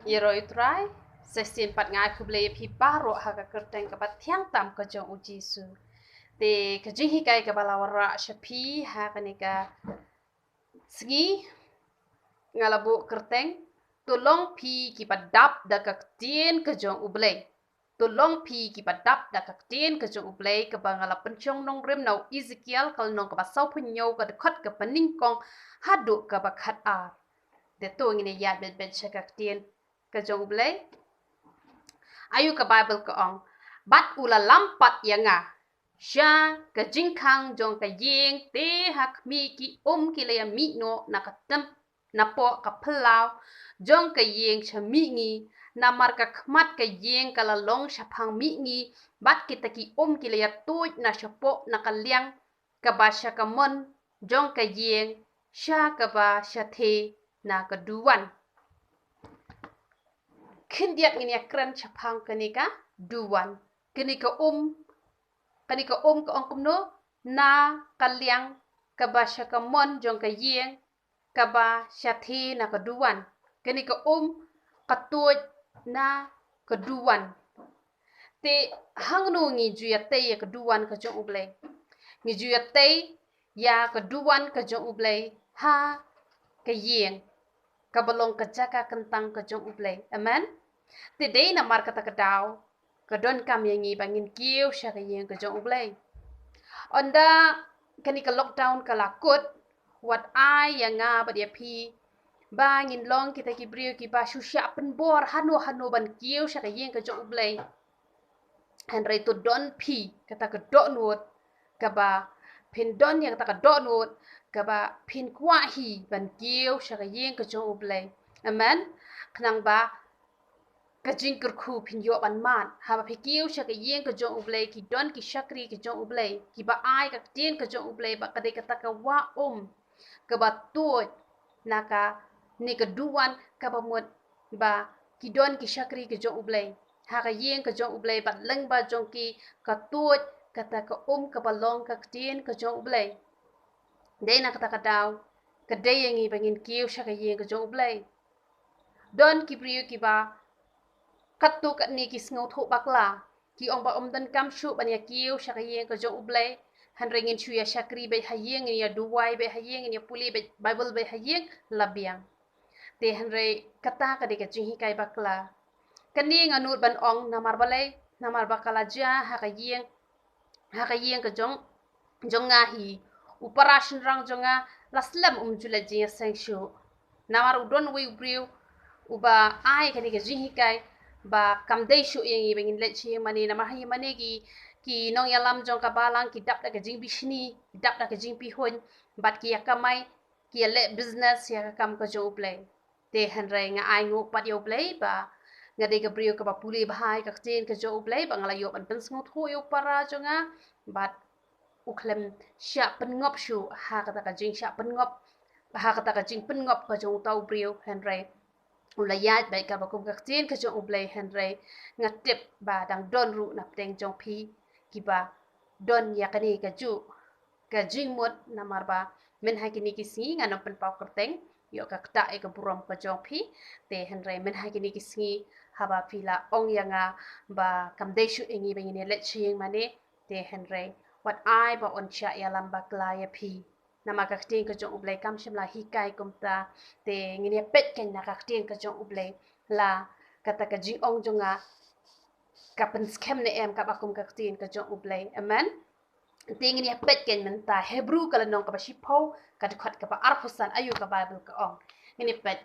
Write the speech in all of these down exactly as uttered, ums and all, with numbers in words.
Ïaroh ïa u Trai, sa shisien pat nga ai khublei ïa phi baroh ha ka kyrteng kaba thiang tam ka jong u Jisu. Te ka jinghikai kaba la wanrah sha phi ha kane ka sngi, nga la buh kyrteng, to long phi kiba dap da ka ktien ka jong U Blei. To long phi kiba dap da ka ktien ka jong U Blei, kaba nga la pynshong nongrim na u Ezekiel ka lynnong kaba sawphew hynñiew, ka dkhot kaba nyngkong haduh kaba khatar. Te to ngin ïa ïaid beit beit sha ka ktien ka jong U Blei. Aïu ka Baibl ka ong: Bad u la lam pat ïa nga sha ka jingkhang jong ka ïing, te ha khmih ki um ki la ïa mih noh na ka tem, napoh ka phyllaw jong ka ïing sha mihngi, namar ka khmat ka ïing ka la long shaphang mihngi, bad kita ki um ki la ïa tuid na shapoh na ka liang kaba sha ka mon jong ka ïing sha kaba shathie na ka duwan. Khyndiat ngin ïa kren shaphang kane ka duwan. Kane ka um, kane ka um ka ong kumno? Na ka liang kaba sha ka mon jong ka ïing kaba shathie na ka duwan. Kane ka um ka tuid na ka duwan. Te hangno ngi ju ïa tei ïa ka duwan ka jong U Blei? Ngi ju ïa tei ïa ka duwan ka jong U Blei ha ka ïing, kaba long ka jaka kyntang ka jong U Blei. Amen. Te dei namar kata ka daw ka donkam ïa ngi ba ngin kiew sha ka ïing ka jong U Blei. Ynda kane ka lockdown ka la kut, wat ai ïa nga bad ïa phi ba ngin long kita ki briew kiba shu shah pynbor hano hano ban kiew sha ka ïing ka jong U Blei. Hynrei to don phi kata ka dohnud kaba phin don ïa kata ka dohnud kaba phin kwah hi ban kiew sha ka ïing ka jong U Blei. Amen. Khnang ba ka jingkyrkhu phin ïoh ban mad. Haba phi kiew sha ka ïing ka jong U Blei, ki don ki shakri ka jong U Blei kiba ai ka ktien ka jong U Blei, ba ka dei kata ka wah um kaba tuid na kane ka duwan, kaba mut ba ki don ki shakri ka jong U Blei ha ka ïing ka jong U Blei, bad lyngba jong ki ka tuid kata ka um kaba long ka ktien ka jong U Blei. Dei na kata ka daw ka dei ïa ngi ba ngin kiew sha ka ïing ka jong U Blei. Don ki briew kiba katto katne ki sngewthuh bakla, ki ong ba ym donkam shuh ban ïa kiew sha ka ïing ka jong U Blei. Hynrei ngin shu ïa shakri beit ha ïing, ngin ïa duwai beit ha ïing, ngin ïa pule beit Baibl beit ha ïing, la biang. Te hynrei kata ka dei ka jinghikai bakla. Kane nga nud ban ong namar balei? Namar ba ka la jia ha ka ïing, ha ka ïing ka jong jong nga hi. U para shynrang jong nga la slem, um ju leit jingïaseng shuh. Namar u don uwei u briew uba ai kane ka jinghikai ba kam dei shuh ïa ngi ba ngin leit sha ïing mane, namar ha ïing mane ki, ki nongïalam jong ka balang ki dap da ka jingbishni, ki dap da ka jingpihuiñ, bad ki ïa kamai, ki ïa leh business ïa ka kam ka jong U Blei. Te hynrei nga ai nguh pat ïa U Blei ba nga dei ka briew kaba pule bha ïa ka ktien ka jong U Blei, ba nga la ïoh ban pynsngewthuh ïa u para jong nga, bad u khlem shah pynngop shuh ha kata ka jingshah pynngop, ha kata ka jingpynngop ka jong uta u briew, hynrei u la ïaid beit kaba kum ka ktien ka jong U Blei. Hynrei nga tip ba dang don ruh na pdeng jong phi kiba don ïa kane kajuh ka jingmut, namar ba mynha kine ki sngi ngan ym pynpaw kyrteng, ïoh ka ktah ïa ka burom ka jong phi. Te hynrei mynha kine ki sngi haba phi la ong ïa nga ba kam dei shuh ïa ngi ba ngin ïa leit sha ïing mane, te hynrei wat ai ba yn shah ïalam bakla ïa phi. Namar ka ktien ka jong U Blei kam shym la hikai kumta. Te ngin ïa peit kein na ka ktien ka jong U Blei, la kata ka jingong jong nga ka pynskhem ne em kaba kum ka ktien ka jong U Blei. Amen. Te ngin ïa peit kein mynta Hebru ka lynnong kaba shiphew, ka dkhot kaba arphew san, aïu ka Baibl ka ong. Ngin ïa peit.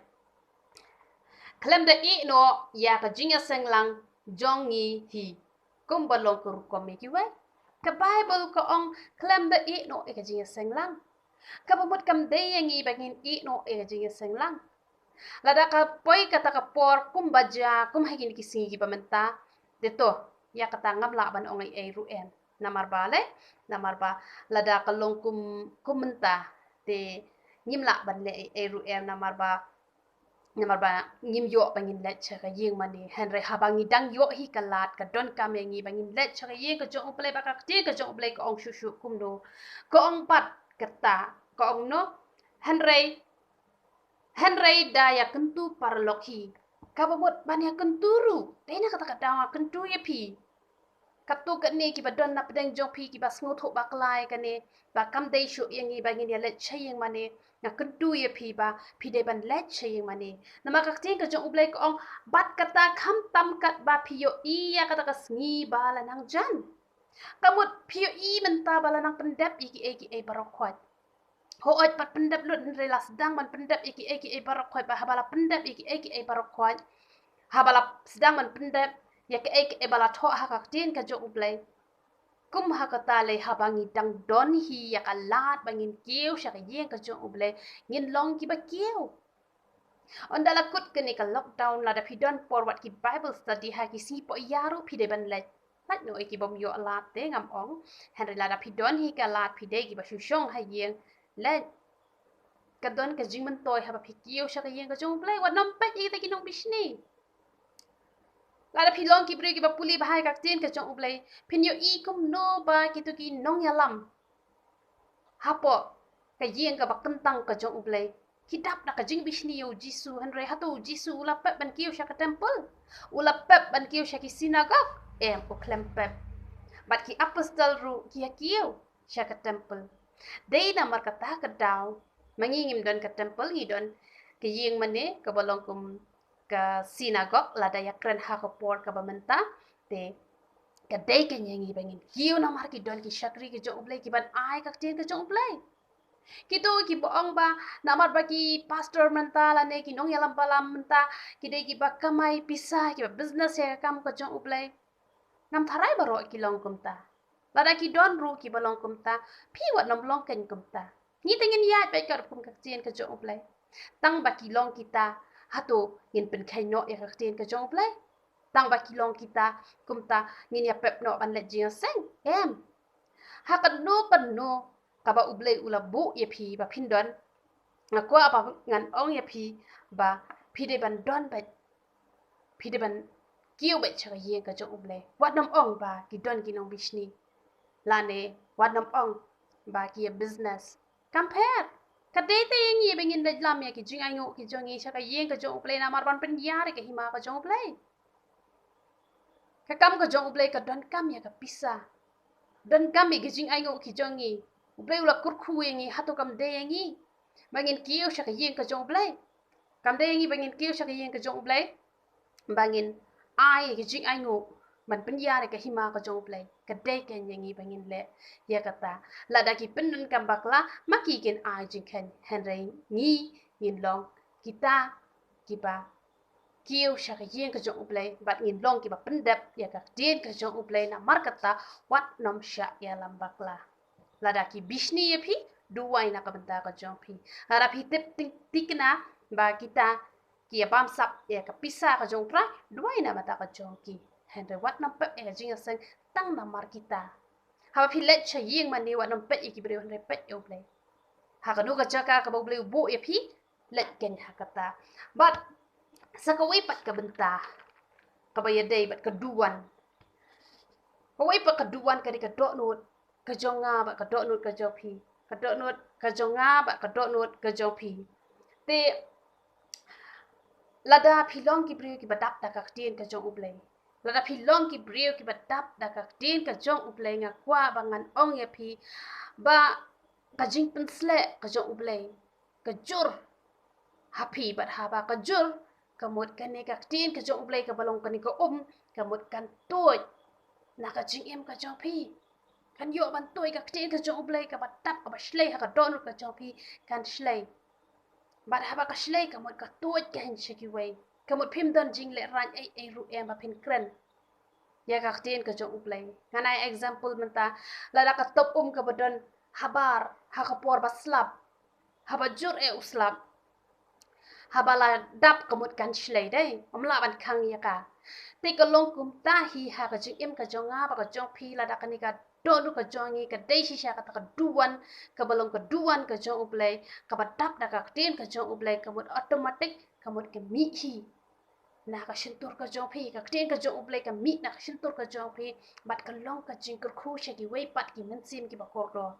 Khlem da ïeh noh ïa ka jingïaseng lang jong ngi hi, kumba long ka rukom ïa kiwei. Ka Baibl ka ong khlem da ïeh noh ïa ka jingïaseng lang. Kaba mut kam dei ïa ngi ba ngin ïeh noh ïa ka jingïaseng lang. Lada ka poi kata ka por kumba jia kum ha kine ki sngi kiba mynta, te to, ïa kata ngam lah ban ong ei ei ruh em. Namar ba le, namar ba lada ka long kum, kum mynta, te ngim lah ban leh ei ei ruh em, namar ba, namar ba ngim ïoh ba ngin leit sha ka ïing mane. Hynrei haba ngi dang ïoh hi ka lad, ka donkam ïa ngi ba ngin leit sha ka ïing ka jong U Blei, ba ka ktien ka jong U Blei ka ong shuh shuh kumno. Ka ong pat kata, ka ong no, hynrei, hynrei da ïa kyntu paralok hi, Kaba mut ban ïa kyntu ruh, dei na kata ka daw nga kyntu ïa phi. Katto katne kiba don na pdeng jong phi kiba sngewthuh bakla ïa kane, ba kam dei shuh ïa ngi ba ngin ïa leit sha ïing mane, nga kyntu ïa phi ba phi dei ban leit sha ïing mane. Namar ka ktien ka jong U Blei ka ong, bad kata khamtam katba phi ïohi ïa kata ka sngi ba la nang jan. Ka mut phi ïohi mynta ba la nang pyndep ïa kiei kiei baroh khoit. Hooid, pat pyndep lut, hynrei la sdang ban pyndep ïa kiei kiei baroh khoit, ba haba la pyndep ïa kiei kiei baroh khoit, haba la sdang ban pyndep ïa kiei kiei ba la thoh ha ka ktien ka jong U Blei, kum ha kata lei haba ngi dang don hi ïa ka lad ba ngin kiew sha ka ïing ka jong U Blei, ngin long kiba kiew. Ynda la kut kane ka lockdown, lada phi don por wat ki Bible study ha ki sngi poh ïa ruh phi dei ban leit. Lait noh ïa ki bym ïoh lad te ngam ong. Hynrei lada phi don hi ka lad, phi dei kiba shu shong ha ïing, leit. Ka don ka jingmyntoi haba phi kiew sha ka ïing ka jong U Blei, wat nym peit ïa kita ki nongbishni. Lada phi long ki briew kiba pule bha ïa ka ktien ka jong U Blei, phin ïohi kumno ba kito ki nongïalam hapoh ka ïing kaba kyntang ka jong U Blei ki dap da ka jingbishni ïa U Jisu. Hynrei hato U Jisu u la pep ban kiew sha ka temple? U la pep ban kiew sha ki sinagog? Em, u khlem pep. Bad ki apostol ruh ki ïa kiew sha ka temple. Dei namar kata ka daw ma ngi ngim don ka temple, ngi don ka ïing mane kaba long kum ka sinagog, lada ïa kren ha ka por kaba mynta, te ka dei kein ïa ngi ba ngin kiew namar ki don ki shakri ka jong U Blei kiban ai ka ktien ka jong U Blei. Kito kiba ong ba namar ba ki pastor mynta lane ki nongïalam balam mynta ki dei kiba kamai pisa, kiba business ïa ka kam ka jong U Blei. Ngam tharai baroh ki long kumta. Lada ki don ruh kiba long kumta, phi wat nym long kein kumta. Ngi te ngin ïaid beit katkum ka ktien ka jong U Blei. Tang ba ki long kita, hato ngin pynkheiñ noh ïa ka ktien ka jong U Blei? Tang ba ki long kita kumta, ngin ïa pep noh ban leit jingïaseng? Em. Ha kano kano kaba U Blei u la buh ïa phi ba phin don, nga kwah ba ngan ong ïa phi ba phi dei ban don beit, phi dei ban kiew beit sha ka ïing ka jong U Blei. Wat nym ong ba ki don ki nongbishni, lane wat nym ong ba ki ïa business. Kam pher. Ka dei te ïa ngi ba ngin leit lam ïa ki jingainguh ki jong ngi sha ka ïing ka jong U Blei namar ban pynïar ïa ka hima ka jong U Blei. Ka kam ka jong U Blei ka donkam ïa ka pisa, donkam ïa ki jingainguh ki jong ngi. U Blei u la kyrkhu ïa ngi, hato kam dei ïa ngi ba ngin kiew sha ka ïing ka jong U Blei? Kam dei ïa ngi ba ngin kiew sha ka ïing ka jong U Blei ba ngin ai ïa ki jingainguh ban pynïar ïa ka hima ka jong U Blei? Ka dei kein ïa ngi ba ngin leh ïa kata. Lada ki pyndonkam bakla, ma ki kin ai jingkheiñ, hynrei ngi ngin long kita kiba kiew sha ka ïing ka jong U Blei bad ngin long kiba pyndep ïa ka ktien ka jong U Blei. Namar kata, wat nym shah ïalam bakla. Lada ki bishni ïa phi, duwai na ka bynta ka jong phi. Lada phi tip thikna ba kita ki ïa bamsap ïa ka pisa ka jong U Trai, duwai na ka bynta ka jong ki. Hynrei wat nym pep ïa ka jingïaseng tang namar kita. Haba phi leit sha ïing mane, wat nym peit ïa ki briew, hynrei peit ïa U Blei. Ha kano ka jaka kaba U Blei u buh ïa phi, leit kein ha kata. Bad sa kawei pat ka bynta kaba ïadei bad ka duwan. Kawei pat ka duwan ka dei ka dohnud ka jong nga bad ka dohnud ka jong phi. Ka dohnud ka jong nga bad ka dohnud ka jong phi. Te lada phi long ki briew kiba dap da ka ktien ka jong U Blei, lada phi long ki briew kiba dap da ka ktien ka jong U Blei, nga kwah ba ngan ong ïa phi ba ka jingpynsleh ka jong U Blei ka jur ha phi, bad haba ka jur, ka mut kane ka ktien ka jong U Blei kaba long kane ka um, ka mut kan tuid na ka jingim ka jong phi. Kan ïoh ban tuid ka ktien ka jong U Blei kaba dap, kaba shlei ha ka dohnud ka jong phi, kan shlei. Bad haba ka shlei, ka mut ka tuid kein sha kiwei. Ka mut phim don jinglehraiñ ei ei ruh em ba phin kren ïa ka ktien ka jong U Blei. Ngan ai example mynta, lada ka top um kaba don habar ha ka por ba slap, haba jur eh u slap, haba la dap ka mut kan shlei dei, ym lah ban khang ïa ka. Te ka long kumta hi ha ka jingim ka jong nga bad ka jong phi, lada kane ka dohnud ka jong ngi ka dei shisha kata ka duwan kaba long ka duwan ka jong U Blei, kaba dap da ka ktien ka jong U Blei, ka mut automatic ka mut ka mih hi na ka shyntur ka jong phi. Ka ktien ka jong U Blei ka mih na ka shyntur ka jong phi, bad ka long ka jingkyrkhu sha kiwei pat ki mynsiem kiba kordor.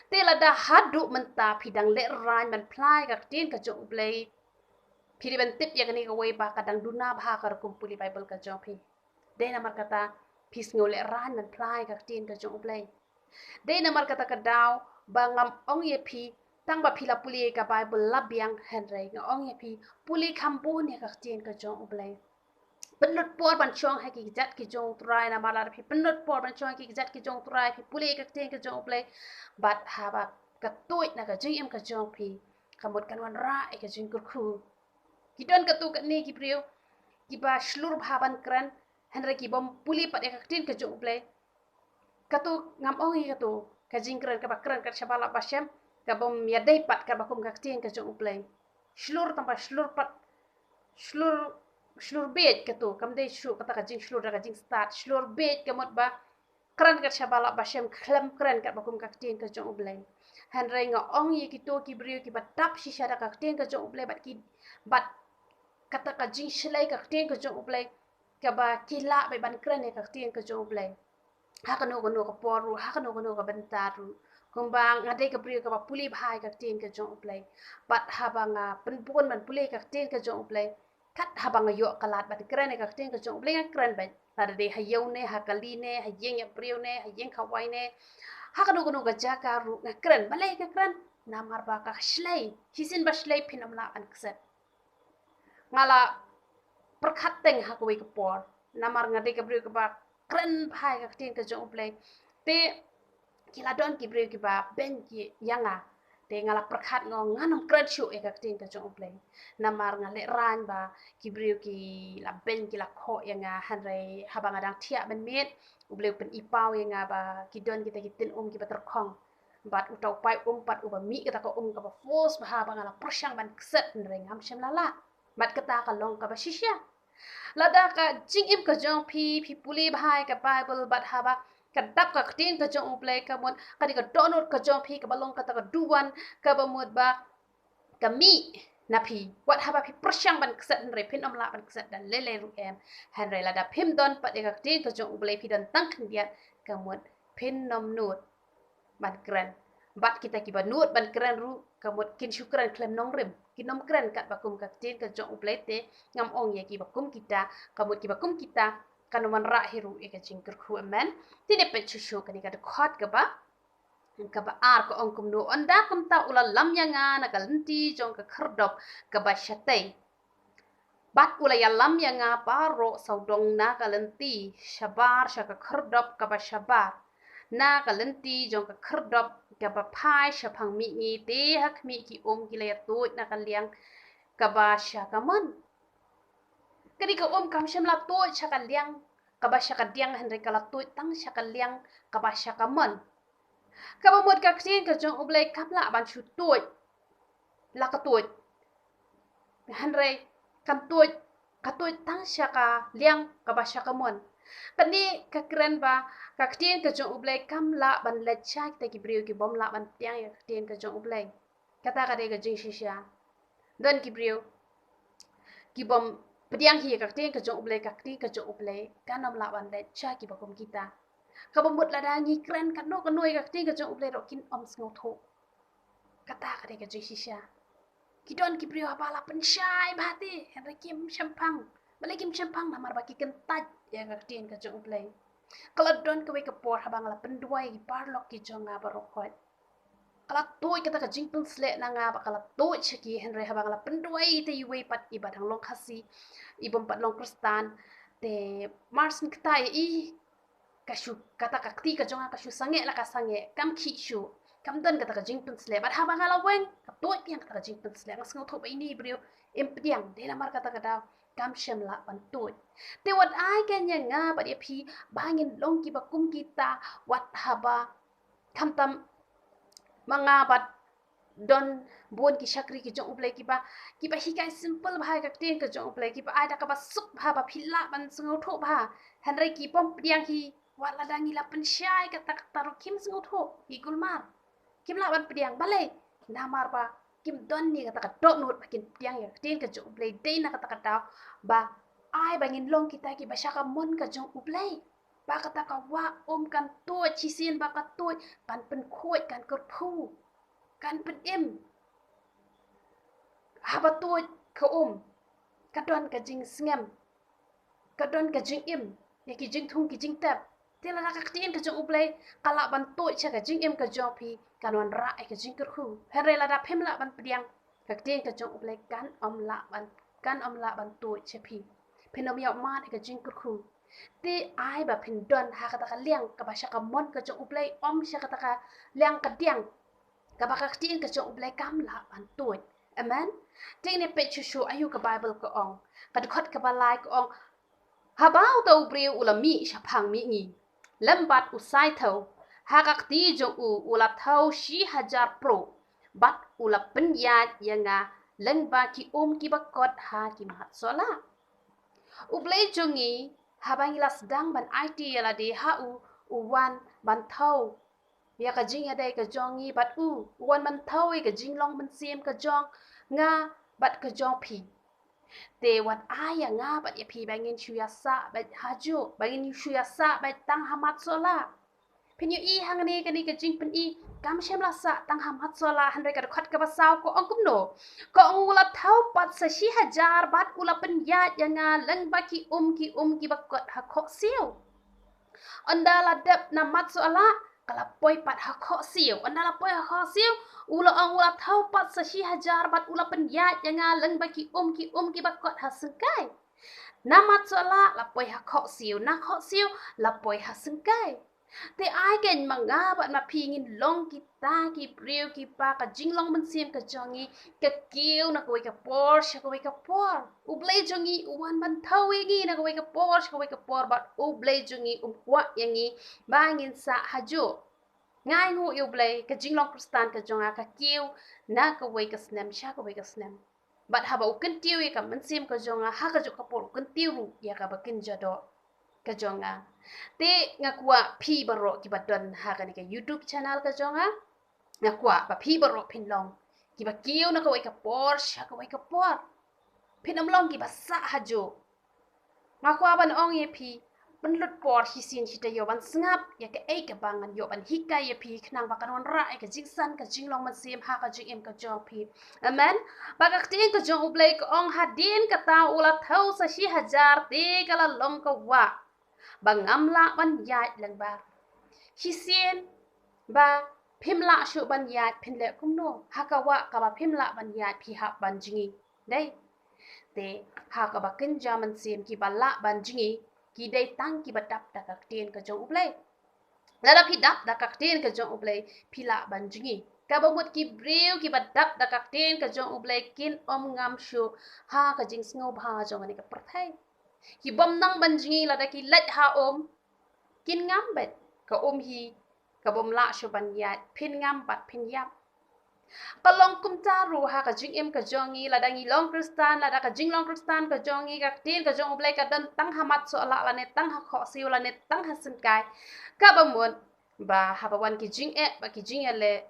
Te lada haduh mynta phi dang lehraiñ ban phla ïa ka ktien ka jong U Blei, Phi dei ban tip ïa kane kawei ba ka dang duna bha ka rukom pule Baibl ka jong phi. Dei namar kata phi sngew lehraiñ ban phla ïa ka ktien ka jong U Blei. Dei namar kata ka daw ba ngam ong ïa phi tang ba phi la pule ïa ka Baibl la biang, hynrei nga ong ïa phi pule kham bun ïa ka ktien ka jong U Blei. Pynlut por ban shong ha ki kjat ki jong U Trai, namar lada phi pynlut por ban shong ha ki kjat ki jong U Trai, phi pule ïa ka ktien ka jong U Blei, bad haba ka tuid na ka jingim ka jong phi, ka mut kan wanrah ïa ka jingkyrkhu. Ki don katto katne ki briew kiba shlur bha ban kren, hynrei ki bym pule pat ïa ka ktien ka jong U Blei. Katto ngam ong ïa katto ka jingkren kaba kren kat shaba lap ba shem, ka bym ïadei pat kat ba kum ka ktien ka jong U Blei. Shlur tang ba shlur pat, shlur, shlur bieit katto, kam dei shuh kata ka jingshlur da ka jingstad. Shlur bieit ka mut ba kren kat shaba lap ba shem, khlem kren kat ba kum ka ktien ka jong U Blei. Hynrei nga ong ïa kito ki briew kiba dap shisha da ka ktien ka jong U Blei bad ki, bad kata ka jingshlei ka ktien ka jong U Blei, kaba ki lah beit ban kren ïa ka ktien ka jong U Blei ha kano kano ka por ruh, ha kano kano ka bynta ruh. Kumba nga dei ka briew kaba pule bha ïa ka ktien ka jong U Blei, bad haba nga pynbun ban pule ïa ka ktien ka jong U Blei, kat haba nga ïoh ka lad ban kren ïa ka ktien ka jong U Blei, nga kren beit. Lada dei ha ïew ne, ha kali ne, ha ïing ïa briew ne, ha ïing khawai ne, ha kano kano ka jaka ruh nga kren. Balei nga kren? Namar ba ka shlei, shisien ba shlei phin ym lah ban kset. Nga la pyrkhat teng ha kawei ka por, namar nga dei ka briew kaba kren bha ïa ka ktien ka jong U Blei. Te ki la don ki briew kiba beiñ ki ïa nga. Te nga la pyrkhat, nga ong ngan ym kren shuh ïa ka ktien ka jong U Blei, namar nga lehraiñ ba ki briew ki la beiñ, ki la khoh ïa nga. Hynrei haba nga dang thiah mynmiet, U Blei u pyni paw ïa nga ba ki don kita ki tin um kiba tyrkhong, bad uta u paip um pat uba mih kata ka um kaba force bha, ba nga la pyrshang ban kset, hynrei ngam shym la lah. Bad kata ka long kaba shisha. Lada ka jingim ka jong phi, phi pule bha ïa ka Baibl, bad haba ka dap ka ktien ka jong U Blei, ka mut ka dei ka dohnud ka jong phi kaba long kata ka duwan, kaba mut ba ka mih na phi. Wat haba phi pyrshang ban kset, hynrei phin ym lah ban kset da lei lei ruh em. Hynrei lada phim don pat ïa ka ktien ka jong U Blei, phi don tang khyndiat, ka mut phin ym nud ban kren. Bad kita kiba nud ban kren ruh, ka mut kin shu kren khlem nongrim, kin ym kren kat ba kum ka ktien ka jong U Blei. Te ngam ong ïa kiba kum kita, ka mut kiba kum kita kan ym wanrah hi ruh ïa ka jingkyrkhu. Amen. Te ngin peit shuh shuh kane ka dkhot kaba, kaba ar, ka ong kumno: Ynda kumta u la lam ïa nga na ka lynti jong ka khyrdop kaba shatei, bad u la ïalam ïa nga baroh sawdong na ka lynti shabar sha ka khyrdop kaba shabar, na ka lynti jong ka khyrdop kaba phai shaphang mihngi. Te ha khmih, ki um ki la ïatuid na ka liang kaba sha kamon. Kane ka um kam shym la tuid sha ka liang kaba sha kadiang, hynrei ka la tuid tang sha ka liang kaba sha kamon. Kaba mut ka ktien ka jong U Blei kam lah ban shu tuid la ka tuid, hynrei kan tuid, ka tuid tang sha ka liang kaba sha kamon. Kane ka kren ba ka ktien ka jong U Blei kam lah ban leit sha kita ki briew ki bym lah ban pdiang ïa ka ktien ka jong U Blei. Kata ka dei ka jingshisha. Don ki briew ki bym pdiang hi ïa ka ktien ka jong U Blei, ka ktien ka jong U Blei kan ym lah ban leit sha kiba kum kita. Kaba mut lada ngi kren kano kano ïa ka ktien ka jong U Blei ruh kin ym sngewthuh. Kata ka dei ka jingshisha. Ki don ki briew haba la pynshai bha te, hynrei kim shemphang. Balei kim shemphang? Namar ba ki kyntait ïa ka ktien ka jong U Blei. Ka la don kawei ka por haba nga la pynduwai ïa ki paralok ki jong nga baroh khoit. Ka la tuid kata ka jingpynsleh na nga, ba ka la tuid sha ki, hynrei haba nga la pynduwai ïa iwei pat iba dang long Khasi, i bym pat long Khristan, te mar syn kata ïa i, ka shu, kata ka kti ka jong nga ka shu sangeh la ka sangeh, kam khih shuh. Kam don kata ka jingpynsleh. Bad haba nga la weng, ka tuid biang kata ka jingpynsleh. Nga sngewthuh ba ine i briew im pdiang, dei namar kata ka daw kam shym lah ban tuid. Te wat ai keiñ ïa nga bad ïa phi ba ngin long kiba kum kita, wat haba khamtam ma nga bad don bun ki shakri ki jong U Blei kiba, kiba hikai simple bha ïa ka ktien ka jong U Blei, kiba ai da kaba suk bha ba phi lah ban sngewthuh bha. Hynrei ki bym pdiang hi, wat lada ngi la pynshai kata kata ruh kim sngewthuh, ki kulmar. Kim lah ban pdiang. Balei? Namar ba kim don ïa kata ka dohnud ba kin pdiang ïa ka ktien ka jong U Blei. Dei na kata ka daw ba ai ba ngin long kita kiba sha kamon ka jong U Blei. Ba kata ka wah um kan tuid, shisien ba ka tuid kan pynkhuid, kan kyrphu, kan pynim. Haba tuid ka um, ka don ka jingsngem, ka don ka jingim ïa ki jingthung ki jingtep. Te lada ka ktien ka jong U Blei ka lah ban tuid sha ka jingim ka jong phi, kan wanrah ïa ka jingkyrkhu. Hynrei lada phim lah ban pdiang, ka ktien ka jong U Blei kan ym lah ban, kan ym lah ban tuid sha phi. Phin ym ïoh mad ïa ka jingkyrkhu. Te ai ba phin don ha kata ka liang kaba sha ka mon ka jong U Blei, ym sha kata ka liang ka diang kaba ka ktien ka jong U Blei kam lah ban tuid. Amen. Te ngin peit shuh shuh aïu ka Baibl ka ong. Ka dkhot kaba lai ka ong: Haba uta u briew u la mih shaphang mihngi, lem bad u saithew, ha ka kti jong u u la thew shi hajar pruh, bad u la pynïaid ïa nga lyngba ki um kiba kot ha ki mat sohlah. U Blei jong ngi, haba ngi la sdang ban aiti ïa lade ha u, u wan ban thew ïa ka jingïadei ka jong ngi bad u, u wan ban thew ïa ka jinglong mynsiem ka jong nga bad ka jong phi. Te wat ai ïa nga bad ïa phi ba ngin shu ïasah beit hajuh, ba ngin shu ïasah beit tang ha mat sohlah. Phin ïohi hangne kane ka jingpyni, kam shym la sah tang ha mat sohlah, hynrei ka dkhot kaba saw ka ong kumno? Ka ong u la thew pat sa shi hajar bad u la pynïaid ïa nga lyngba ki um ki um kiba kot ha khohsiew. Ynda la dep na mat sohlah, ka la poi pat ha khohsiew. Ynda la poi ha khohsiew, u la ong u la thew pat sa shi hajar bad u la pynïaid ïa nga lyngba ki um ki um kiba kot ha syngkai. Na mat sohlah la poi ha khohsiew, na khohsiew la poi ha syngkai. Te ai kein ma nga bad ma phi ngin long kita ki briew kiba ka jinglong mynsiem ka jong ngi ka kiew na kawei ka por sha kawei ka por. U Blei jong ngi u wan ban thew ïa ngi na kawei ka por sha kawei ka por, bad U Blei jong ngi um kwah ïa ngi ba ngin sah hajuh. Nga ainguh ïa U Blei, ka jinglong Khristan ka jong nga ka kiew na kawei ka snem sha kawei ka snem. Bad haba u kyntiew ïa ka mynsiem ka jong nga, ha kajuh ka por u kyntiew ruh ïa kaba kynja doh ka jong nga. Te nga kwah phi baroh kiba don ha kane ka YouTube channel ka jong nga, nga kwah ba phi baroh phin long kiba kiew na kawei ka por sha kawei ka por. Phin ym long kiba sah hajuh. Nga kwah ban ong ïa phi, pynlut por shisien shi taïew ban sngap ïa kaei kaba ngan ïoh ban hikai ïa phi, khnang ba kan wanrah ïa ka jingsan ka jinglong mynsiem ha ka jingim ka jong phi. Amen. Ba ka ktien ka jong U Blei ka ong, hadien kata u la thew sa shi hajar te ka la long ka wah ba ngam lah ban ïaid lyngba. Shisien ba phim lah shuh ban ïaid, phin leh kumno ha ka wah kaba phim lah ban ïaid, phi hap ban jngi? Dei. Te ha kaba kynja mynsiem, kiba lah ban jngi ki dei tang kiba dap da ka ktien ka jong U Blei. Lada phi dap da ka ktien ka jong U Blei, phi lah ban jngi. Kaba mut ki briew kiba dap da ka ktien ka jong U Blei kin ym ngam shuh ha ka jingsngewbha jong kane ka pyrthei. Ki bym nang ban jngi, lada ki leit ha um, kin ngam beit. Ka um hi ka bym lah shuh ban ïaid, phin ngam bad phin ïap. Ka long kumta ruh ha ka jingim ka jong ngi, lada ngi long Khristan, lada ka jinglong Khristan ka jong ngi, ka ktien ka jong U Blei ka don tang ha mat sohlah lane tang ha khohsiew lane tang ha syngkai. Kaba mut ba haba wan ki jingeh bad ki jingïaleh,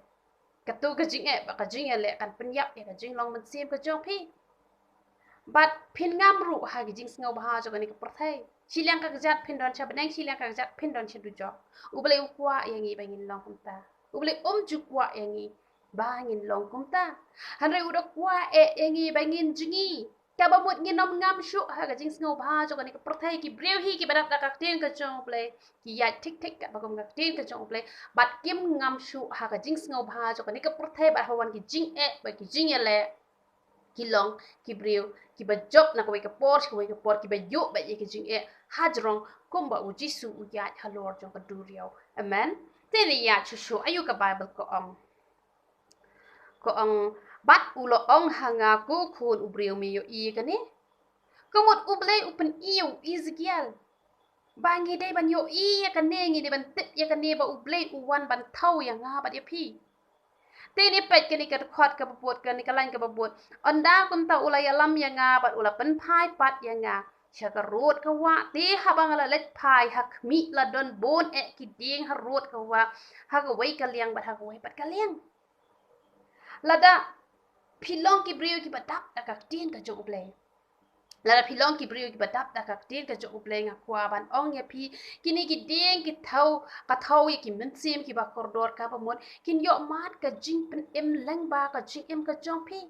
katu ka jingeh bad ka jingïaleh kan pynïap ïa ka jinglong mynsiem ka jong phi. Bad phin ngam ruh ha ki jingsngewbha jong kane ka pyrthei. Shiliang ka kjat phin don sha bneng, shiliang ka kjat phin don sha dujok. U Blei u kwah ïa ngi ba ngin long kumta. U Blei um ju kwah ïa ngi ba ngin long kumta. Hynrei u da kwah eh ïa ngi ba ngin jngi. Kaba mut ngin ym ngam shuh ha ka jingsngewbha jong kane ka pyrthei. Ki briew hi kiba dap da ka ktien ka jong U Blei ki ïaid thik thik katba kum ka ktien ka jong U Blei, bad kim ngam shuh ha ka jingsngewbha jong kane ka pyrthei, bad haba wan ki jingeh bad ki jingïaleh, ki long ki briew kiba jop na kawei ka por sha kawei ka por, kiba ïoh bad ïa ki jingeh hajrong kumba U Jisu u ïaid halor jong ka duriaw. Amen. Te ngin ïa shu shu aïu ka Baibl ka ong. Ka ong, bad u la ong ha nga, ko khun u briew, me ïohi ïa kane? Ka mut U Blei u pyni ïa u Ezekiel ba ngi dei ban ïohi ïa kane, ngi dei ban tip ïa kane ba U Blei u wan ban thew ïa nga bad ïa phi. Te ngin peit kane ka dkhot kaba bud, kane ka lain kaba bud. Ynda kumta u la ïalam ïa nga bad u la pynphai pat ïa nga sha ka rud ka wah. Te haba nga la leit phai ha khmih, la don bun eh ki dieng ha rud ka wah, ha kawei ka liang bad ha kawei pat ka liang. Lada phi long ki briew kiba dap da ka ktien ka jong U Blei. Lada phi long ki briew kiba dap da ka ktien ka jong U Blei, nga kwah ban ong ïa phi, kine ki dieng ki thew, ka thew ïa ki mynsiem kiba kordor, kaba mut kin ïoh mad ka jingpynim lyngba ka jingim ka jong phi.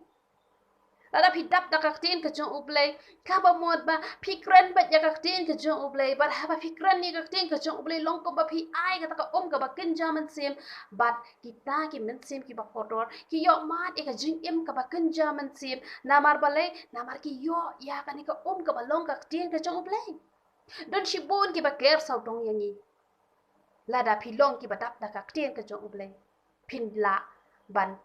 Lada phi dap da ka ktien ka jong U Blei, kaba mut ba phi kren beit ïa ka ktien ka jong U Blei, bad haba phi kren ïa ka ktien ka jong U Blei long kumba phi ai kata ka um kaba kynja mynsiem, bad kita ki mynsiem kiba kordor ki ïoh mad ïa ka jingim kaba kynja mynsiem. Namar balei? Namar ki ïoh ïa kane ka um kaba long ka ktien ka jong U Blei. Don shibun kiba ker sawdong ïa ngi. Lada phi long kiba dap da ka ktien ka jong U Blei, phin lah ban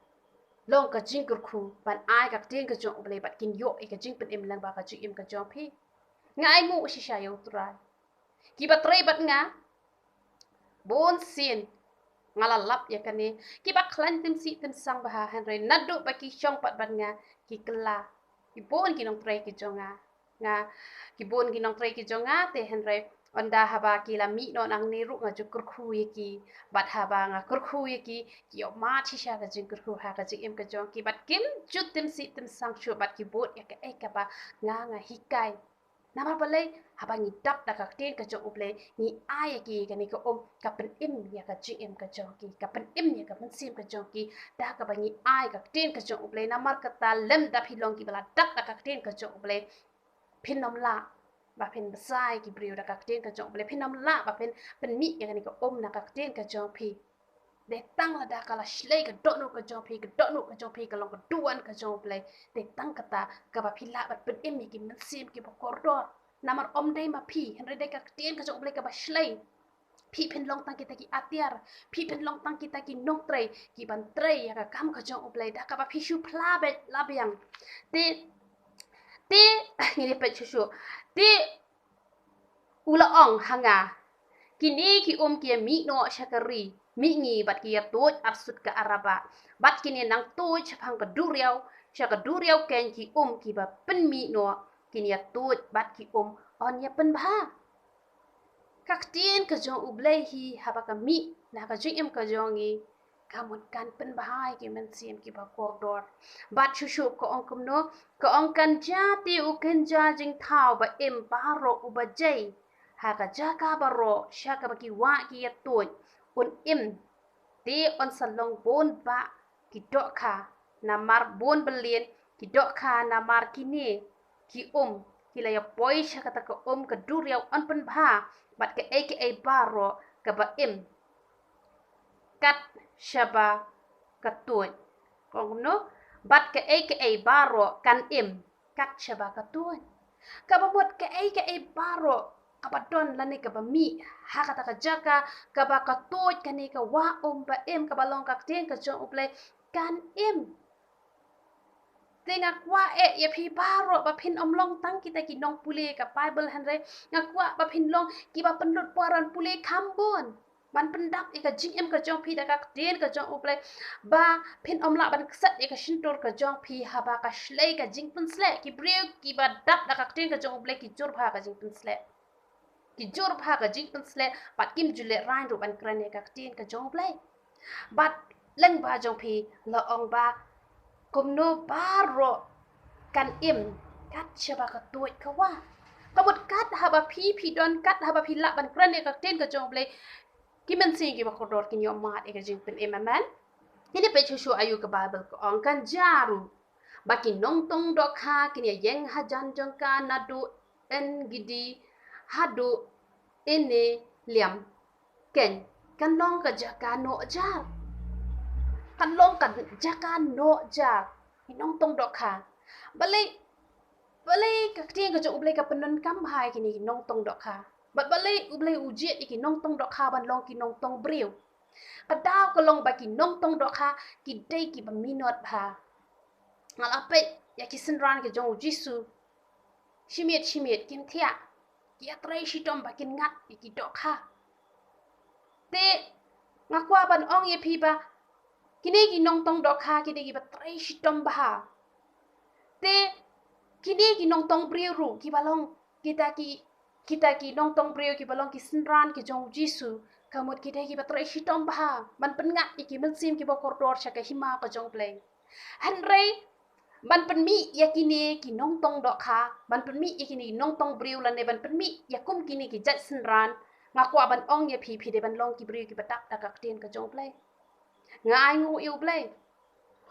long ka jingkyrkhu, ban ai ka ktien ka jong U Blei, bad kin ïoh ïa ka jingpynim lyngba ka jingim ka jong phi. Nga ainguh shisha ïa U Trai. Kiba trei bad nga, bun sien nga la lap ïa kane. Kiba khlaiñ tymsih tymsang bha, hynrei naduh ba ki shong pat bad nga, ki kylla. Ki bun ki nongtrei ki jong nga. Nga, ki bun ki nongtrei ki jong nga, te hynrei ynda haba ki la mih noh nangne ruh nga ju kyrkhu ïa ki. Bad haba nga kyrkhu ïa ki, ki ïoh mad shisha ka jingkyrkhu ha ka jingim ka jong ki. Bad kim ju tymsih tymsang shuh, bad ki bud ïa kaei kaba nga, nga hikai. Namar balei? Haba ngi dap da ka ktien ka jong U Blei, ngi ai ïa ki kane ka um, ka pynim ïa ka jingim ka jong ki, ka pynim ïa ka mynsiem ka jong ki, da kaba ngi ai ka ktien ka jong U Blei. Namar kata lymda phi long kiba la dap da ka ktien ka jong U Blei, phin ym lah ba phin bsa ïa ki briew da ka ktien ka jong U Blei, phin ym lah ba phin pynmih ïa kane ka um na ka ktien ka jong phi. Dei tang lada ka la shlei ka dohnud ka jong phi, ka dohnud ka jong phi ka long ka duwan ka jong U Blei. Dei tang kata kaba phi lah ban pynim ïa ki mynsiem kiba kordor. Namar ym dei ma phi, hynrei dei ka ktien ka jong U Blei kaba shlei. Phi phin long tang kita ki atiar, phi phin long tang kita ki nongtrei kiban trei ïa ka kam ka jong U Blei, da kaba phi shu phla beit la biang. Te, te, ngin ïa peit shuh shuh. Te u la ong ha nga, kine ki um ki ïa mih noh sha ka ri mihngi bad ki ïa tuid arsut ka Arabah, bad kin ïa nang tuid shaphang ka duriaw, sha ka duriaw Kain. Ki um kiba pynmih noh kin ïa tuid bad ki um yn ïa pynbha. Ka ktien ka jong U Blei hi haba ka mih na ka jingim ka jong ngi, ka mut kan pynbha ïa ki mynsiem kiba kordor. Bad shuh shuh ka ong kumno? Ka ong, kan jia te u kynja jingthaw ba im baroh uba jai ha ka jaka baroh sha kaba ki wah ki ïa tuid, un im. Te yn sa long bun bah ki dohkha, namar bun byllian ki dohkha namar kine ki um. Ki la ïa poi sha kata ka um ka duriaw yn pynbha, bad kaei kaei baroh kaba im kat shaba ka tuid. Ka ong kumno? Bad kaei kaei baroh kan im kat shaba ka tuid. Kaba mut kaei kaei baroh kaba don lane kaba mih ha kata ka jaka kaba ka tuid, kane ka wah um ba im kaba long ka ktien ka jong U Blei, kan im. Te nga kwah eh ïa phi baroh ba phin ym long tang kita ki nongpule ka Baibl, hynrei nga kwah ba phin long kiba pynlut por ban pule kham bun, ban pyndap ïa ka jingim ka jong phi da ka ktien ka jong U Blei, ba phin ym lah ban kset ïa ka shyntur ka jong phi haba ka shlei ka jingpynsleh. Ki briew kiba dap da ka ktien ka jong U Blei ki jur bha ka jingpynsleh, ki jur bha ka jingpynsleh, bad kim ju lehrain ruh ban kren ïa ka ktien ka jong U Blei. Bad lyngba jong phi la ong ba kumno? Baroh kan im kat shaba ka tuid ka wah. Ka mut kat haba phi, phi don, kat haba phi lah ban kren ïa ka ktien ka jong U Blei, ki mynsiem kiba kordor kin ïoh mad ïa ka jingpynim. Amen. Ngin ïa peit shuh shuh aïu ka Baibl ka ong. Kan jia ruh ba ki nongtong dohkha kin ïa ïeng hajan jong ka naduh Engedi haduh Eneglaim. Keiñ, kan long ka jaka noh jar. Kan long ka jaka noh jar. Ki nongtong dohkha. Balei, balei ka ktien ka jong U Blei ka pyndonkam bha ïa kine ki nongtong dohkha? Bad balei U Blei u jied ïa ki nongtong dohkha ban long ki nongtong briew? Ka daw ka long ba ki nongtong dohkha ki dei kiba minot bha. Nga la peit ïa ki synran ki jong U Jisu. Shi miet shi miet kim thiah. Ki ïatrei shitom ba kin ngat ïa ki dohkha. Te nga kwah ban ong ïa phi ba kine ki nongtong dohkha ki dei kiba trei shitom bha. Te kine ki nongtong briew ruh kiba long kita ki, kita ki nongtong briew kiba long ki synran ki jong U Jisu, ka mut ki dei kiba trei shitom bha ban pynngat ïa ki mynsiem kiba kordor sha ka hima ka jong U Blei. Hynrei ban pynmih ïa kine ki nongtong dohkha, ban pynmih ïa kine ki nongtong briew lane ban pynmih ïa kum kine ki jait synran, nga kwah ban ong ïa phi, phi dei ban long ki briew kiba dap da ka ktien ka jong U Blei. Nga ainguh ïa U Blei.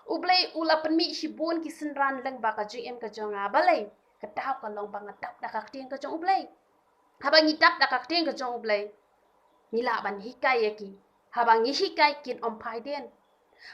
U Blei u la pynmih shibun ki synran lyngba ka jingim ka jong nga. Balei? Ka daw ka long ba nga dap da ka ktien ka jong U Blei. Haba ngi dap da ka ktien ka jong U Blei, ngi lah ban hikai ïa ki. Haba ngi hikai, kin ym phai dien.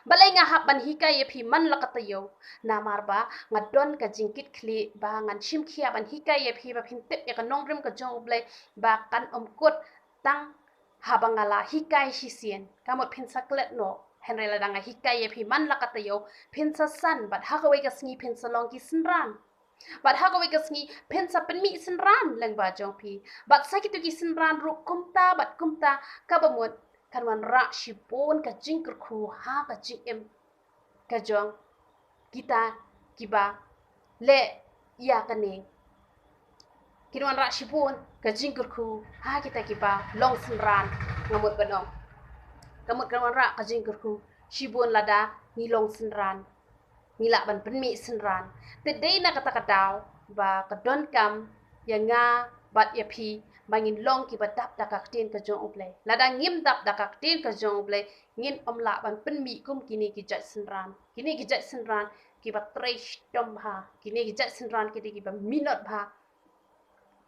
Balei nga hap ban hikai ïa phi man la ka taïew? Namar ba nga don ka jingkitkhlieh ba ngan shim khia ban hikai ïa phi, ba phin tip ïa ka nongrim ka jong U Blei ba kan ym kut tang haba nga la hikai shisien. Ka mut phin sa klet noh. Hynrei lada nga hikai ïa phi man la ka taïew, phin sa san, bad ha kawei ka sngi phin sa long ki synran. Bad ha kawei ka sngi phin sa pynmih synran lyngba jong phi. Bad sa kito ki synran ruh kumta bad kumta, kaba mut kan wanrah shibun ka jingkyrkhu ha ka jingim ka jong kita kiba leh ïa kane. Kin wanrah shibun ka jingkyrkhu ha kita kiba long synran, nga mut ban ong. Ka mut kan wanrah ka jingkyrkhu shibun lada ngi long synran. Ngi lah ban pynmih synran. Te dei na kata ka daw ba ka donkam ïa nga bad ïa phi ba ngin long kiba dap da ka ktien ka jong U Blei. Lada ngim dap da ka ktien ka jong U Blei, ngin ym lah ban pynmih kum kine ki jait synran. Kine ki jait synran kiba trei shitom bha. Kine ki jait synran ki dei kiba minot bha.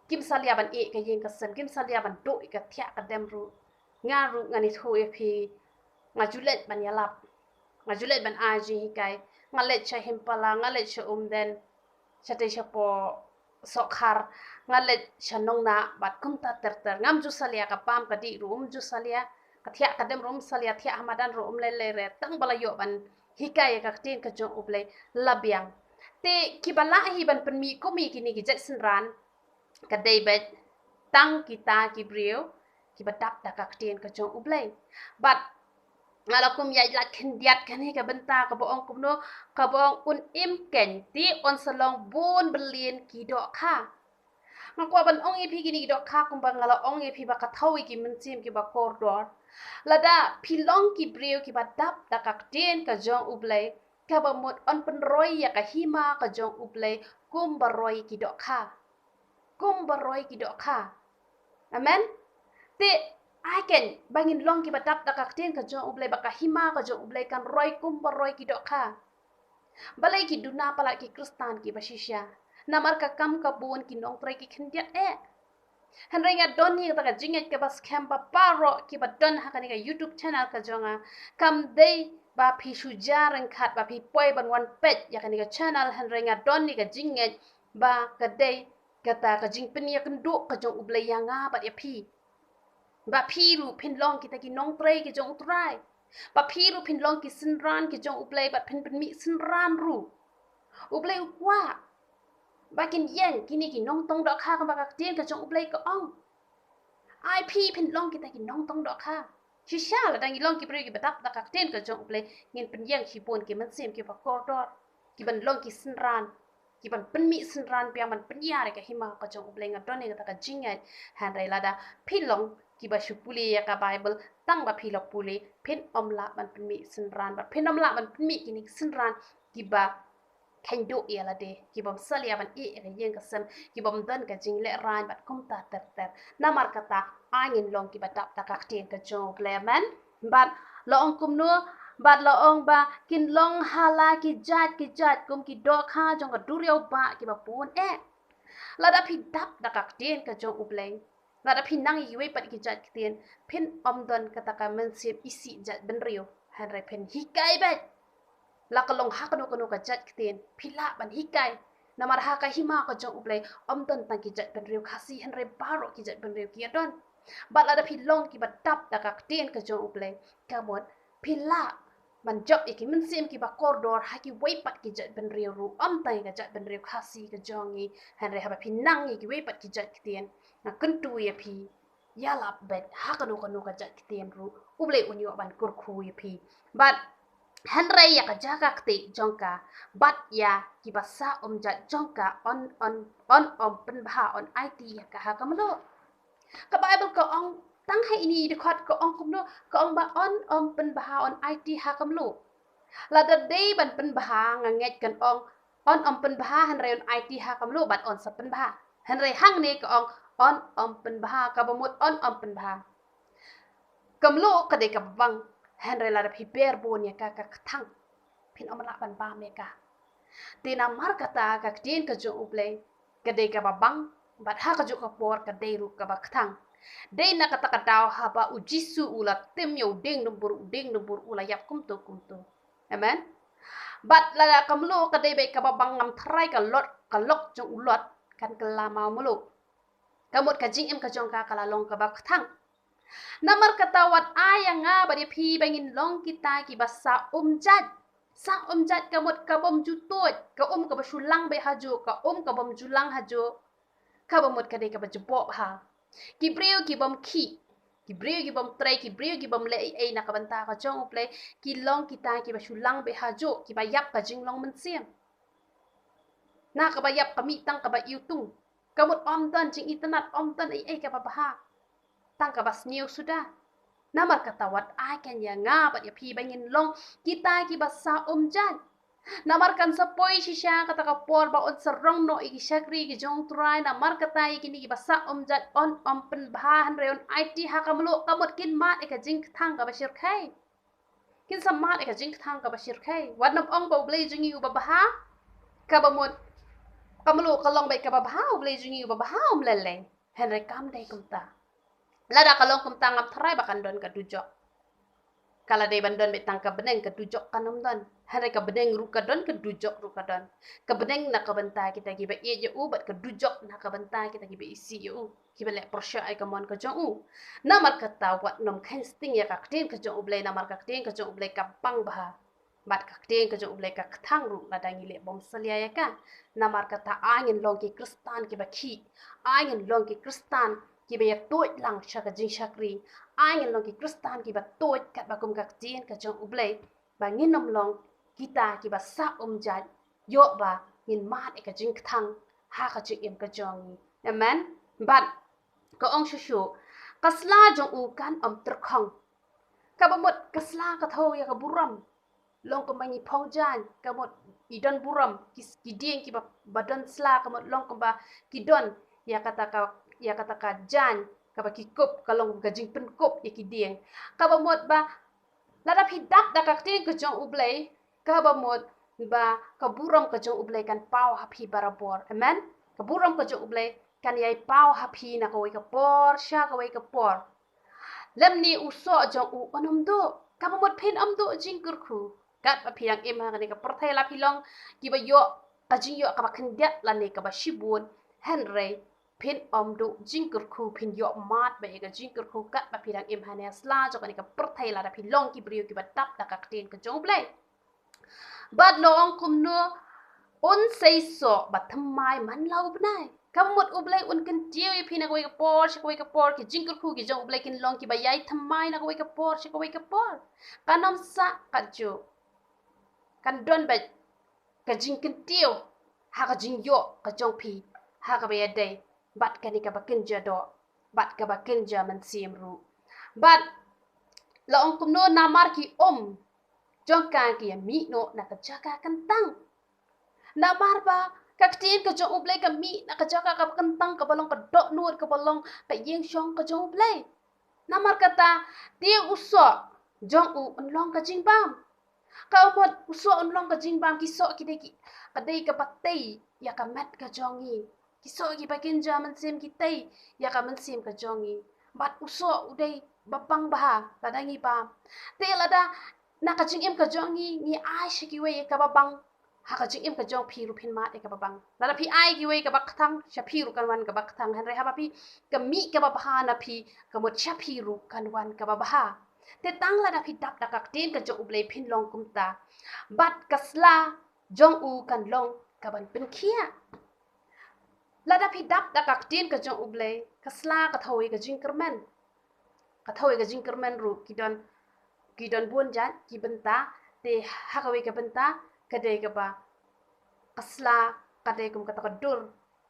Kim salia ban ïeh ka ïing ka sem, kim salia ban duh ïa ka thiah ka dem ruh. Nga ruh ngan ïathuh ïa phi, nga ju leit ban ïalap, nga ju leit ban ai jinghikai, nga leit sha Himpala, nga leit sha Umden, shatei shapoh Sohkhar, nga leit sha Nongnah bad kumta ter ter. Ngam ju salia ka bam ka dih ruh um ju salia, ka thiah ka dem ruh um salia, thiah ha madan ruh um lei lei re, tang ba la ïoh ban hikai ïa ka ktien ka jong U Blei la biang. Te kiba lah hi ban pynmih kum ïa kine ki jait synran, ka dei beit tang kita ki briew kiba dap da ka ktien ka jong U Blei. Bad nga la kum ïa lad khyndiat kane ka bynta kaba ong kumno, kaba ong un im keiñ te un sa long bun byllian ki dohkha. Nga kwah ban ong ïa phi kine ki dohkha kumba nga la ong ïa phi ba ka thaw ïa ki mynsiem kiba kordor. Lada phi long ki briew kiba dap da ka ktien ka jong U Blei, kaba mut un pynroi ïa ka hima ka jong U Blei kumba roi ki dohkha. Kumba roi ki dohkha. Amen. Te ai keiñ ba ngin long kiba dap da ka ktien ka jong U Blei, ba ka hima ka jong U Blei kan roi kumba roi ki dohkha. Balei ki duna palat ki Khristan kiba shisha? Namar ka kam ka bun ki nongtrei ki khyndiat eh. Hynrei nga don ïa kata ka jingngeit kaba skhem ba baroh kiba don ha kane ka YouTube channel ka jong nga, kam dei ba phi shu ja ryngkat ba phi poi ban wan peit ïa kane ka channel, hynrei nga don ïa ka jingngeit ba ka dei kata ka jingpynïakynduh ka jong U Blei ïa nga bad ïa phi. Ba phi ruh phin long kita ki nongtrei ki jong U Trai. Ba phi ruh phin long ki synran ki jong U Blei bad phin pynmih synran ruh. U Blei u kwah ba kin ïeng kine ki nongtong dohkha kumba ka ktien ka jong U Blei ka ong. Ai phi phin long kita ki nongtong dohkha. Shisha lada ngi long ki briew kiba dap da ka ktien ka jong U Blei, ngin pynïeng shibun ki mynsiem kiba kordor, kiban long ki synran, kiban pynmih synran biang ban pynïar ïa ka hima ka jong U Blei. Nga don ïa kata ka jingngeit. Hynrei lada phi long kiba shu pule ïa ka Baibl tang ba phi la pule, phin ym lah ban pynmih synran, bad phin ym lah ban pynmih kine ki synran kiba kheiñ duh ïa lade, ki bym salia ban ïeh ïa ka ïing ka sem, ki bym don ka jinglehraiñ bad kumta ter ter. Namar kata, ai ngin long kiba dap da ka ktien ka jong U Blei. Amen. Bad la ong kumno, bad la ong ba kin long ha la ki jait ki jait kum ki dohkha jong ka duriaw bah kiba bun eh. Lada phi dap da ka ktien ka jong U Blei, lada phi nang ïa kiwei pat ki jait ktien, phin ym don kata ka mynsiem isih jait bynriew. Hynrei phin hikai beit la ka long ha kano kano ka jait ktien, phi lah ban hikai. Namar ha ka hima ka jong U Blei ym don tang ki jait bynriew Khasi, hynrei baroh ki jait bynriew ki ïadon. Bad lada phi long kiba dap da ka ktien ka jong U Blei, ka mut phi lah ban jop ïa ki mynsiem kiba kordor ha kiwei pat ki jait bynriew ruh, ym tang ïa ka jait bynriew Khasi ka jong ngi. Hynrei haba phi nang ïa kiwei pat ki jait ktien, nga kyntu ïa phi, ïalap beit ha kano kano ka jait ktien ruh, U Blei un ïoh ban kyrkhu ïa phi. Bad hynrei ïa ka jaka kti jong ka bad ïa kiba sah umjait jong ka, un, un, un ym pynbha, un aiti ïa ka ha ka mluh. Ka Baibl ka ong, tang ha ine i dkhot ka ong kumno, ka ong ba un ym pynbha, un aiti ha ka mluh. Lada dei ban pynbha, nga ngeit kan ong un ym pynbha hynrei un aiti ha ka mluh bad un sa pynbha. Hynrei hangne ka ong un ym pynbha, kaba mut un ym pynbha. Ka mluh ka dei kaba bang, hynrei lada phi ber bun ïa ka, ka kthang. Phin ym lah ban bam ïa ka. Te namar kata ka ktien ka jong U Blei ka dei kaba bang, bad ha kajuh ka por ka dei ruh kaba kthang. Dei na kata ka daw haba U Jisu u la tim ïa u dieng dumbur, u dieng dumbur u la ïap kumto kumto. Amen. Bad lada ka mluh ka dei beit kaba bang, ngam tharai ka Lot, ka lok jong u Lot kan kylla mawmluh. Ka mut ka jingim ka jong ka ka la long kaba kthang. Namar kata wat ai ïa nga bad ïa phi ba ngin long kita kiba sah um jait. Sah um jait ka mut ka bym ju tuid, ka um kaba shu lang beit hajuh, ka um ka bym ju lang hajuh. Kaba mut ka dei kaba jubok ha. Ki briew ki bym khih, ki briew ki bym trei, ki briew ki bym leh ei ei na ka bynta ka jong U Blei, ki long kita kiba shu lang beit hajuh, kiba ïap ka jinglong mynsiem. Na kaba ïap ka mih tang kaba iwtung. Ka mut ym don jingitynnad, ym don ei ei kaba bha. Tang kaba sniew suda. Namar kata wat ai kan ïa nga bad ïa phi ba ngin long kita kiba sah um jait. Namar kan sa poi shisha kata ka por ba un sa rong noh ïa ki shakri ki jong U Trai, namar kata ïa kine kiba sah um jait un ym pynbha hynrei un aiti ha ka mluh, ka mut kin mad ïa ka jingkthang kaba shyrkhei. Kin sa mad ïa ka jingkthang kaba shyrkhei. Wat nym ong ba U Blei jong ngi uba bha, kaba mut ka mluh ka long beit kaba bha, U Blei jong ngi uba bha, um lei lei. Hynrei kam dei kumta. Lada ka long kumta ngam tharai ba kan don ka dujok. Ka la dei ban don beit tang ka bneng, ka dujok kan ym don. Hynrei ka bneng ruh ka don, ka dujok ruh ka don. Ka bneng na ka bynta kita kiba ïeit ïa u bad ka dujok na ka bynta kita kiba isih ïa u, kiba leh pyrshah ïa ka mon ka jong u. Namar kata wat nym kheiñ sting ïa ka ktien ka jong U Blei, namar ka ktien ka jong U Blei ka bang bha. Bad ka ktien ka jong U Blei ka kthang ruh lada ngi leh bymsalia ïa ka. Namar kata ai ngin long ki Khristan kiba khih. Ai ngin long ki Khristan kiba ïa tuid lang sha ka jingshakri. Ai ngin long ki Khristan kiba tuid katba kum ka ktien ka jong U Blei. Ba ngin ym long kita kiba sah um jait, ïoh ba ngin mad ïa ka jingkthang ha ka jingim ka jong ngi. Amen. Bad ka ong shuh shuh, ka sla jong u kan ym tyrkhong. Kaba mut ka sla ka thew ïa ka burom. Long kumba ngi phong jaiñ, ka mut i don burom, ki, ki dieng kiba, ba don sla, ka mut long kumba ki don ïa kata ka, ïa kata ka jaiñ kaba ki kup, ka long ka jingpynkup ïa ki dieng. Kaba mut ba lada phi dap da ka ktien ka jong U Blei, kaba mut ba ka burom ka jong U Blei kan paw ha phi barabor. Amen. Ka burom ka jong U Blei kan ïai paw ha phi na kawei ka por sha kawei ka por. Lymne u soh jong u un ym duh. Kaba mut phin ym duh jingkyrkhu. Katba phi dang im ha kane ka pyrthei, la phi long kiba ïoh ka jingïoh kaba khyndiat lane kaba shibun, hynrei phin ym duh jingkyrkhu, phin ïoh mad bha ïa ka jingkyrkhu katba phi dang im ha kane ka sla jong kane ka pyrthei, lada phi long ki briew kiba dap da ka ktien ka jong U Blei. Bad la ong kumno, un sei soh ba thymmai man la u bnai. Kaba mut U Blei un kyntiew ïa phi na kawei ka por sha kawei ka por, ki jingkyrkhu ki jong U Blei kin long kiba ïai thymmai na kawei ka por sha kawei ka por. Kan ym sah katjuh. Kan don beit ka jingkyntiew ha ka jingïoh ka jong phi ha kaba ïadei bad kane kaba kynja doh bad kaba kynja mynsiem ruh. Bad la ong kumno, namar ki um jong ka ki ïa mih noh na ka jaka kyntang. Namar ba ka ktien ka jong U Blei ka mih na ka jaka kaba kyntang, kaba long ka dohnud, kaba long ka ïing shong ka jong U Blei. Namar kata, te u soh jong u un long ka jingbam. Kaba mut u soh un long ka jingbam, ki soh ki dei ki, ka dei kaba tei ïa ka met ka jong ngi. Ki soh kiba kynja mynsiem ki tei ïa ka mynsiem ka jong ngi. Bad u soh u dei ba bang bha lada ngi bam. Te lada na ka jingim ka jong ngi, ngi ai sha kiwei ïa kaba bang, ha ka jingim ka jong phi ruh phin mad ïa kaba bang. Lada phi ai kiwei kaba kthang, sha phi ruh kan wan kaba kthang. Hynrei haba phi, ka mih kaba bha na phi, ka mut sha phi ruh kan wan kaba bha. Te tang lada phi dap da ka ktien ka jong U Blei phin long kumta. Bad ka sla jong u kan long kaban pynkhiah. Lada phi dap da ka ktien ka jong U Blei, ka sla ka thew ïa ka jingkyrmen. Ka thew ïa ka jingkyrmen ruh ki don, ki don bun jait ki bynta, te ha kawei ka bynta ka dei kaba ka sla ka dei kum kata ka dur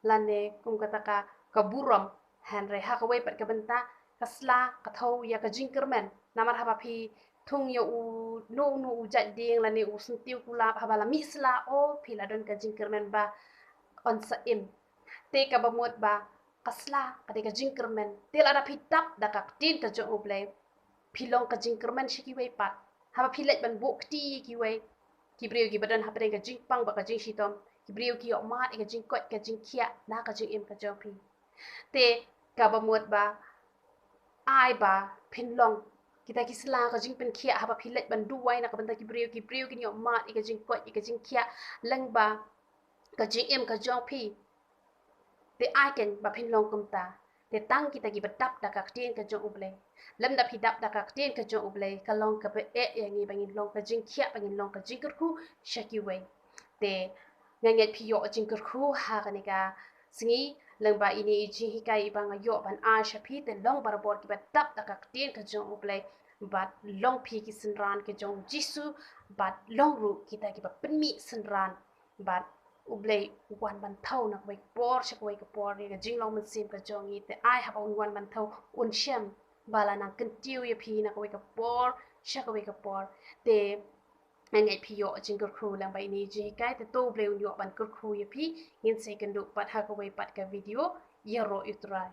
lane kum kata ka, ka burom. Hynrei ha kawei pat ka bynta ka sla ka thew ïa ka jingkyrmen. Namar haba phi thung ïa u, no, no u jait dieng lane u syntiew kulap, haba la mih sla, o phi la don ka jingkyrmen ba un sa im. Te kaba mut ba ka sla ka dei ka jingkyrmen. Te lada phi dap da ka ktien ka jong U Blei, phi long ka jingkyrmen sha kiwei pat. Haba phi leit ban buh kti ïa kiwei, ki briew kiba don hapdeng ka jingpang bad ka jingshitom, ki briew ki ïoh mad ïa ka jingkoit ka jingkhiah na ka jingim ka jong phi. Te kaba mut ba ai ba phin long kita ki sla ka jingpynkhiah haba phi leit ban duwai na ka bynta ki briew, ki briew kin ïoh mad ïa ka jingkoit ïa ka jingkhiah lyngba ka jingim ka jong phi. Te ai keiñ ba phin long kumta. Te tang kita kiba dap da ka ktien ka jong U Blei. Lymda phi dap da ka ktien ka jong U Blei, ka long kaba eh ïa ngi ba ngin long ka jingkhiah, ba ngin long ka jingkyrkhu sha kiwei. Te nga ngeit phi ïoh jingkyrkhu ha kane ka sngi lyngba ine i jinghikai iba nga ïoh ban ai sha phi. Te long barabor kiba dap da ka ktien ka jong U Blei, bad long phi ki synran ka jong U Jisu, bad long ruh kita kiba pynmih synran. Bad U Blei u wan ban thew na kawei ka por sha kawei ka por ïa ka jinglong mynsiem ka jong ngi. Te ai haba un wan ban thew un shem ba la nang kyntiew ïa phi na kawei ka por sha kawei ka por. Te nga ngeit phi ïoh jingkyrkhu lyngba ine i jinghikai. Te to U Blei un ïoh ban kyrkhu ïa phi. Ngin sa ïakynduh pat ha kawei pat ka video. Ïaroh ïa U Trai.